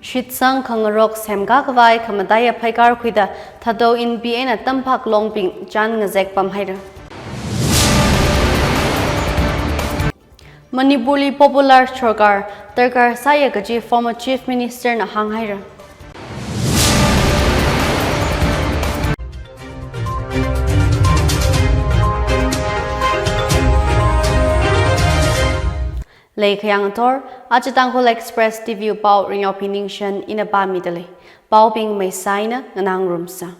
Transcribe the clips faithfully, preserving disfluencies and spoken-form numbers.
Shitsang khangarok semkakhavai khamataiya phaikar khuida Thadou Inpi eina Tampak Longbing chān ngazek pamhaira. Manipurli popular sorkar darkar sāya kaji former Chief Minister na hānghaira. Leikhayang athor, aja Tangkhul Express T V pao Ringyao Piningshen ina pāmidalei. Paobing maisai eina nganāngarumsa.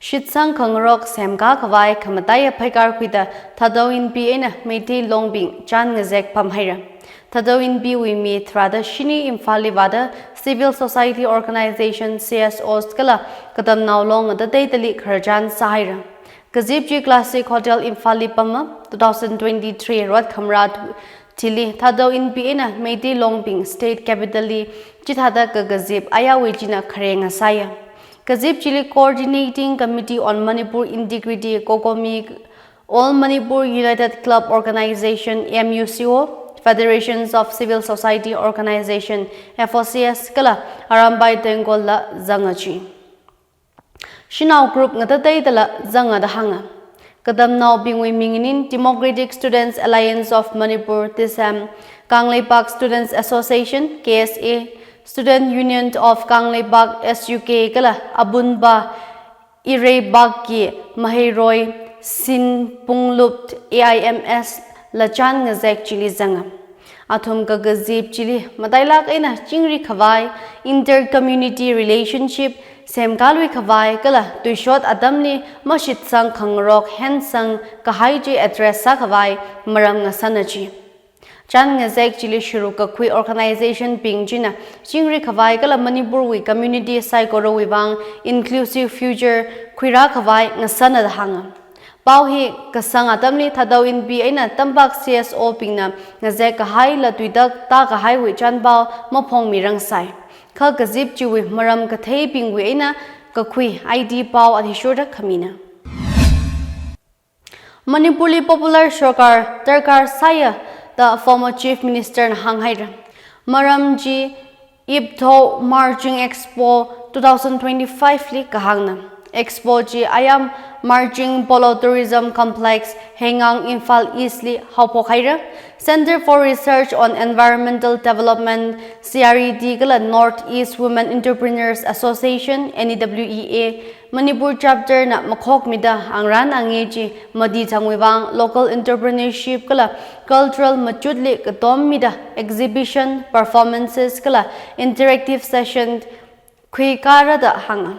Shitsang khangarok semkakhavai khamataiya phaikar khuida Thadou Inpi eina Meitei Longbing chān ngazek pamhaira. Thadou Inpiwui mi tharāda shini Imphalli vāda civil society organization, C S Os kala Katamnao Long ngatateidali khararchan sāhaira. Kazip chi Classic Hotel Imphalli pama, two thousand twenty-three Rot khamrat chili Thadou Inpi eina Meitei Longbing state capital li chithāda kakazip ayāwui china khareng ngasāya. Kazip chili Coordinating Committee on Manipur Integrity, COCOMI, All Manipur United Club Organization, M U C O, Federations of Civil Society Organization, F O C S kala Arambai Tenggol la zanga chi. Shanao group ngatateidala zanga da hānga. Katamnaobingwui mingnin Democratic Students Alliance of Manipur, TISAM, Kangleipak Students Association, K S A, Student Union of Kangleipak, S U K, kala Abunba Ireibakki Maheiroi Sin Punglup, A I M S, la chān ngazek chili zanga. Athum kakazip chili matailak eina chingri khavai, inter-community relationship semkaluikhavai kala tuishot atamli mashitsang khangarok hensang kahai chi address sākhavai maram ngasāna chi. Chān ngazek chili shuruk kakhui organization bing china chingri khavai kala Manipurwui community saikorawui vang inclusive future khuirā khavai ngasāna da hānga. Pao hi kasang atamli Thadou Inpi eina Tampak C S O bingna ngazek kahaila tuitak tākahaiwui chānpao maphongmirangsai. Kha kazip chiwui maram katheibingwui eina kakhui I D pao athishurda khamina. Manipurli popular sorkar darkar sāya da former Chief Minister na hānghaira. Maram chi Iptho Marching Expo two thousand twenty-five li kahāngna. Expo chi ayam Marching Polo Tourism Complex, Heingang, Imphal East li haophokhaira. Centre for Research on Environmental Development, C R E D, kala North East Women Entrepreneurs Association, N E W E A, Manipur chapter na makhokmida angrān ange chi mati thangwui vang local entrepreneurship kala cultural machutli katommida exhibition, performances kala interactive session khuikara da hānga.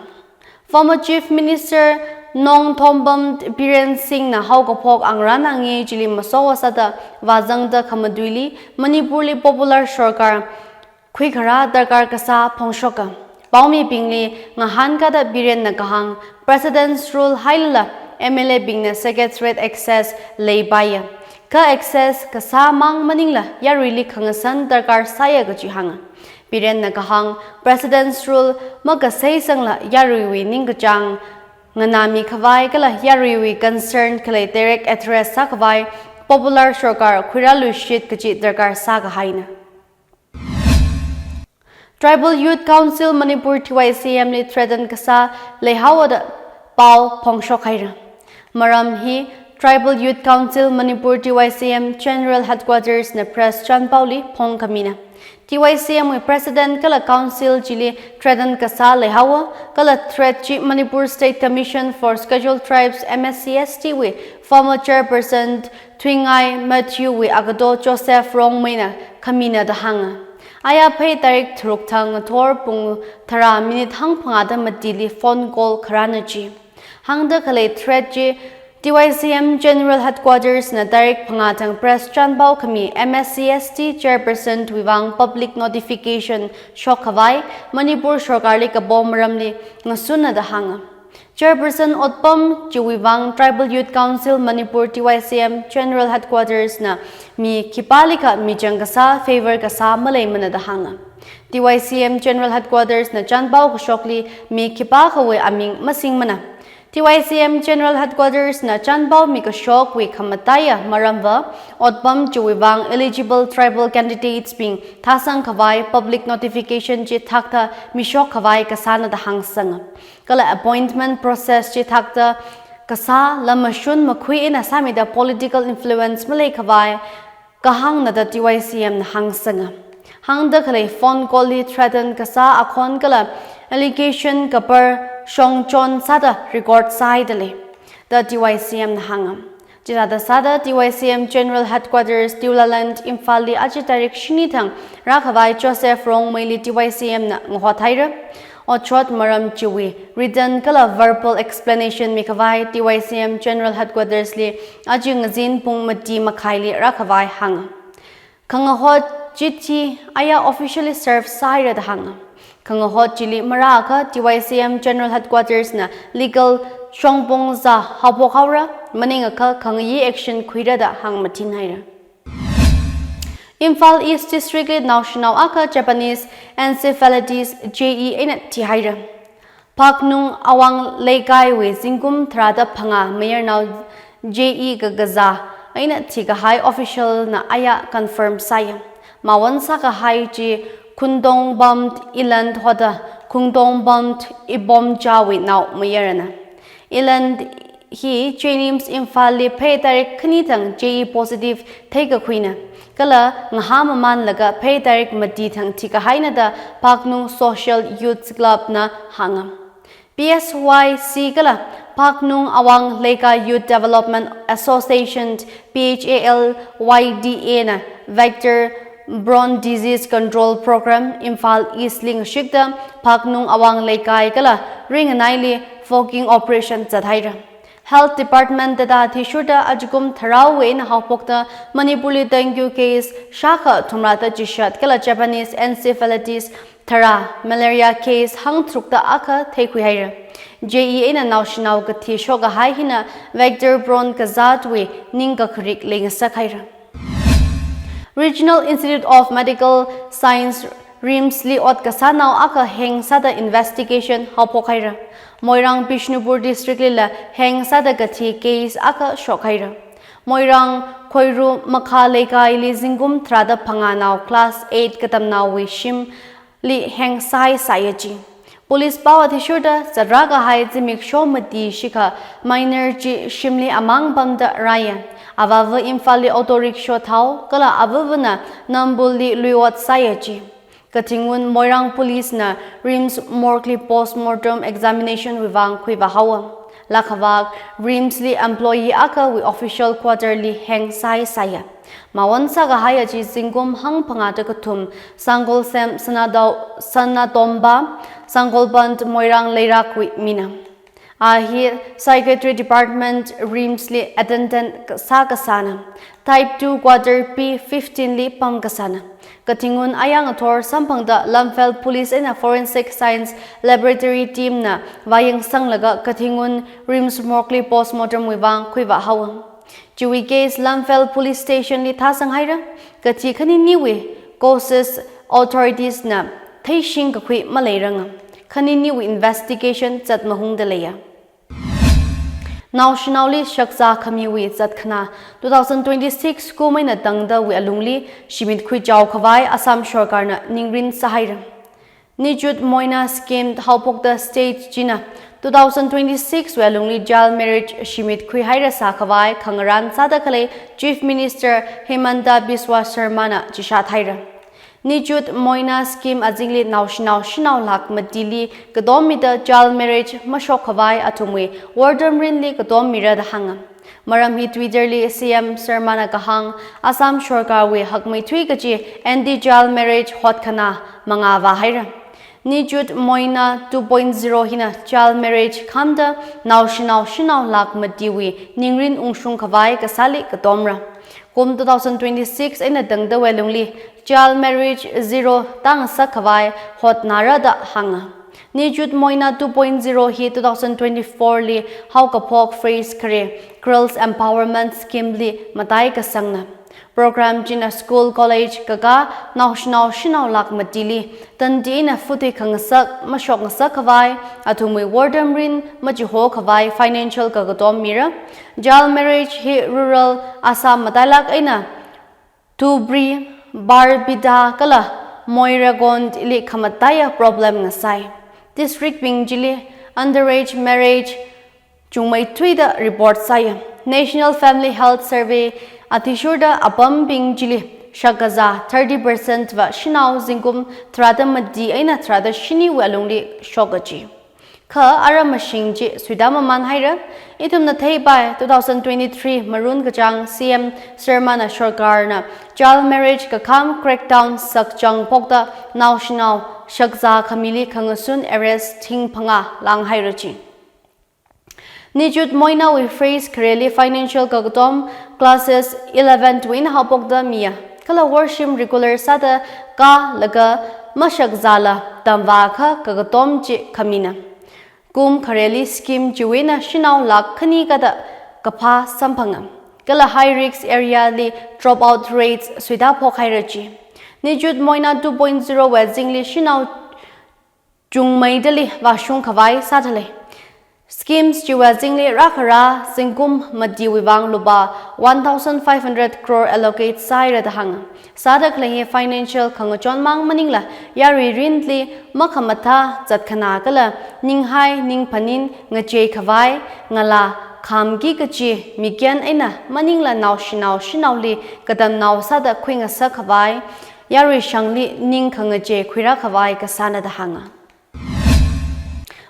Former Chief Minister Nongthombam Biren Singh na haokaphok angrān ange chili masot vāsāda vāzangda khamatuili Manipurli popular sorkar khuikharā darkar kasā phongshoka. Paomibingli ngahānkada Biren na kahāng, President's Rule hailala M L A bingna Secretariat access leipaiya. Kha access kasā mang maningla yaruili khangasan darkar sāya kaji hānga. Biren na kahāng, President's Rule makaseisangla yaruiwui ningkachāng nganāmikhavai kala yaruiwui concern khalei direct address sākhavai popular sorkar khuirāluishit kaji darkar sākahaina. Tribal Youth Council Manipur, T Y C M li threaten kasā leihaowa da pao phongshokhaira. Maram hi Tribal Youth Council Manipur, T Y C M General Headquarters na press chānpaoli phongkhamina. T Y C M wui President kala Council chili threaten kasā leihaowa, kala threat chi Manipur State Commission for Scheduled Tribes, M S C S T wui former Chairperson Thuingai Matthew wui agato Joseph Rongmeina khamina da hānga. Ayāphei tarik tharuk thang ngathor pung tharā minute hangphangāda matili phone call kharāna chi. Hāngda khalei threat chi T Y C M General Headquarters na tarik phangā thang press chānpao khami M S C S T Chairperson wui vang public notification shokkhavai Manipur sorkarli kapo maramli ngasuna da hānga. Chairperson otpam chiwui vang Tribal Youth Council Manipur, T Y C M General Headquarters na mi khipālikha michang kasā, favor kasā maleimana da hānga. T Y C M General Headquarters na chānpao kashokli mi khipākhawui aming masingmana. T Y C M General Headquarters na chanpao mikashokwui khamataiya maramva otpam chiwui vang eligible tribal candidates bing thāsang khavai public notification chithakta mishok khavai kasāna da hāngsanga. Kala appointment process chithakta kasā lam mashun makhui eina sāmida political influence malei khavai kahāngna da T Y C M na hāngsanga. Hāngda khalei phone call li threaten kasā akhon kala allegation kapar shongchon sāda record sāhaida lei da T Y C M na hānga. Chithāda sāda T Y C M General Headquarters Tiulaland Imphal li aja tarik shini thang rākhavai Joseph Rongmeili T Y C M na ngahothaira. Otshot maram chiwui written kala verbal explanation mikhavai T Y C M General Headquarters li aja ngazin pung mati makhaili rākhavai hānga. Khangahot chithi aya officially serve sāhaira da hānga. Khangahot chili marākha T Y C M General Headquarters na legal shongpong zā haophok haora, maningakha khangayi action khuira da hāngmathinhaira. Imphal East District li naoshinao akha Japanese encephalitis J E eina thihaira. Phaknung Awang Leikaiwui zingkum tharāda phangā mayarnao J E kakazā eina thikahai official na aya confirm sāya. Mawon sākahai chi Khundong Bamd Iland hoda Khundong Bamd Ibomchawui naomayarana. Iland hi JNIMS Imphal li Phei tarik khani thang J E positive theikakhuina. Kala ngahā mamanlaga Phei tarik mati thang thikahaina da Phaknung Social Youth Club na hānga. P S Y C kala Phaknung Awang Leikai Youth Development Association, P H A L Y D A na Vector Borne Disease Control Program Imphal East li ngashikta Phaknung Awang Leikai kala ringanaili fogging operation zathaira. Health Department data athishurda ajakum tharāwui eina haophokta Manipur li dengue case shākha thumrāda chishat kala Japanese encephalitis tharā, malaria case hangtharukda akha theikhuihaira. J E eina naoshinao kathi shokkahai hina vector borne kazātwui ningkakharik leingasak haira. Regional Institute of Medical Science, RIMS li ot kasānao akha heng sāda investigation haophok haira. Moirang Bishnupur District lila heng sāda kathi case akha shokhaira. Moirang Khoiru Makha Leikaili zingkum tharāda phangānao class eight katamnaowui shimli heng sāhaisai achi. Police pao athishurda zatrākahai zimiksho mati shikha minor chi shimli amang pamda rāya. Avāva Imphal li auto rickshaw thao kala avavana Nambul li lui ot sāya chi. Kathingun Moirang Police na RIMS morgue li postmortem examination wui vang khuivā haowa. Lakhavak RIMS li employee akhawui official quarter li heng sāhaisaiya. Mawon sākahai achi zingkum hangphangāda kathum Sangolsem Sanadao, Sanatomba, Sangolband Moirang Leirakwui mina. A hi Psychiatry Department RIMS li attendant sākasāna. Type two quarter P fifteen li pamkasāna. Kathingun aya ngathor samphangda Lamphel Police eina Forensic Science Laboratory team na vāyangsanglaga kathingun RIMS morgue li postmortem wui vang khuivā haowa. Chiwui case Lamphel Police Station li thāsang haira, kathi khaniniwui causes authorities na theishing kakhui maleiranga, khaniniwui investigation zat mahungda leiya. Naoshinaoli shakzā khamiwui zatkhanā two thousand twenty-six kum eina tangdawui alungli shimit khuichao khavai Assam Sorkarna ningrin sāhaira. Nijut Moina Scheme haophokta state china two thousand twenty-six wui alungli child marriage shimit khuihaira sākhavai khangarān sāda khalei Chief Minister Himanta Biswa Sarmana chishat haira. Nijut Moina Scheme azingli naoshinao shanao lakh matili katom mida child marriage mashok khavai athumwui wortam rinli katom mira da hānga. Maram hi Twitter li C M Sarmana kahāng Assam Sorkarwui hakmeithui kachi anti-child marriage hotkhanā mangā vāhaira. Nijut Moina two point zero hina child marriage khamda naoshinao shanao lakh matiwui ningrin ungshung khavai kasāli katomra. Kum two thousand twenty-six eina tangdawui alungli child marriage zero tāngasak khavai hotnāra da hānga. Nijut Moina two point zero hi two thousand twenty-four li haokaphok phase khare Girls Empowerment Scheme li mataikasangna. Program china school, college kakā naoshinao shanao lakh matili tandi eina futhui khangasak mashokngasak khavai, athumwui wortam rin machiho khavai financial kakatom mira. Child marriage hi rural Assam matailak eina Dhubri, Barpeta kala Moirang-a-Kond li khamataiya problem ngasai. District bing chili underage marriage chungmeithuida report sāya. National Family Health Survey athishurda apam bing chili shakkazā thirty percent va shanao zingkum tharāda mati eina tharāda shiniwui alungli shok kaji. Kha ara mashing chi suida maman haira. Ithumna theipai, two thousand twenty-three Marun kachāng C M Sarmana sorkarna child marriage kakham crackdown sakchang phokta naoshinao shakkazā khamili khangasun arrest thing phangā lang haira chi. Nijut Moinawui phase khareli financial kakatom classes eleventh wui eina haophokda miya. Kala worshim regular sāda kālaga mashakzāla tamvākha kakatom chi khamina. Kum khareli scheme chiwui eina shanao lakh khani kathā kaphā samphanga. Kala high risk area li dropout rates suida phok haira chi. Nijut Moina two point zero wui azingli shanao chungmeidali vāshung khavai sāda lei. Schemes chiwui azingli rākhara zingkum matiwui vang lupā one thousand five hundred crore allocate sāhaira da hānga. Sāda khalei hi financial khangachon mang maningla yarui rinli makhamathā zatkhanā kala ninghai ningphanin ngachei khavai, ngalā khamki kachi mikyan eina maningla naoshinao shanaoli katamnao sāda khuingasak khavai, yarui shangli ning khangachei khuirā khavai kasāna da hānga.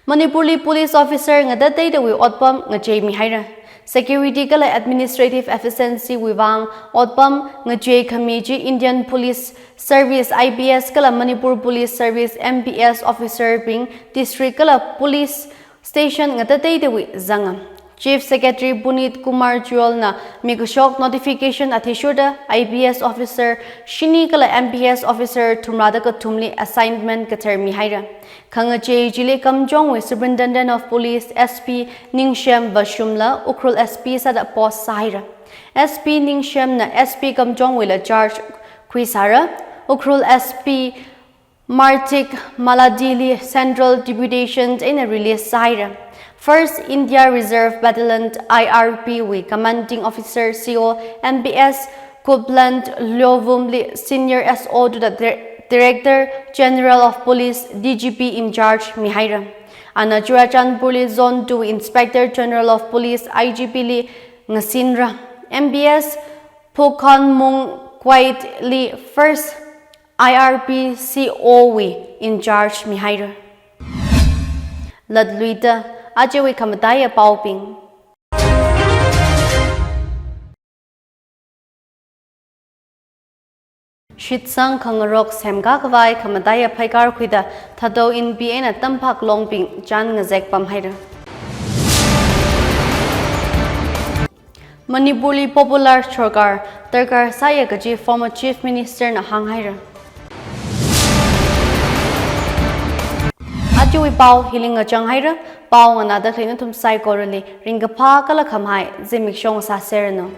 Manipurli police officer ngatateidawui otpam ngacheimi haira. Security kala administrative efficiency wui vang otpam ngachei khami chi Indian Police Service I P S kala Manipur Police Service M P S officer bing district kala police station ngatateidawui zanga. Chief Secretary Puneet Kumar Goel na mikashok notification athishurda I P S officer shini kala M P S officer thumrāda kathumli assignment katharmi haira. Khangachei chili Kamjongwui Superintendent of Police S P Ningshem Vashumla Ukhrul S P sāda post sāhaira. S P Ningshemna S P Kamjongwuila charge khuisāra. Ukhrul S P Martik Maladili Central Deputation eina release sāhaira. First India Reserve Battalion I R B wui Commanding Officer C O M P S Kupland Lyovumli Senior S O to the Dir-, Director General of Police D G P in charge mihaira. Ana Churachandpurli Zone two Inspector General of Police I G P li ngasinra. M P S Phukhanmung Kwaitli First I R B C O wui in charge mihaira. Latluida ajawui khamataiya paobing. Shitsang khangarok semkā khavai khamataiya phaikar khuida Thadou Inpi eina Tamphak Longbing chān ngazek pamhaira. Manipurli popular sorkar darkar sāya kaji former Chief Minister na hānghaira. Ajawui pao hili ngachang haira, pao nganāda khalei nathum saikorali ringkaphā kala khamahai zimiksho sāseranu.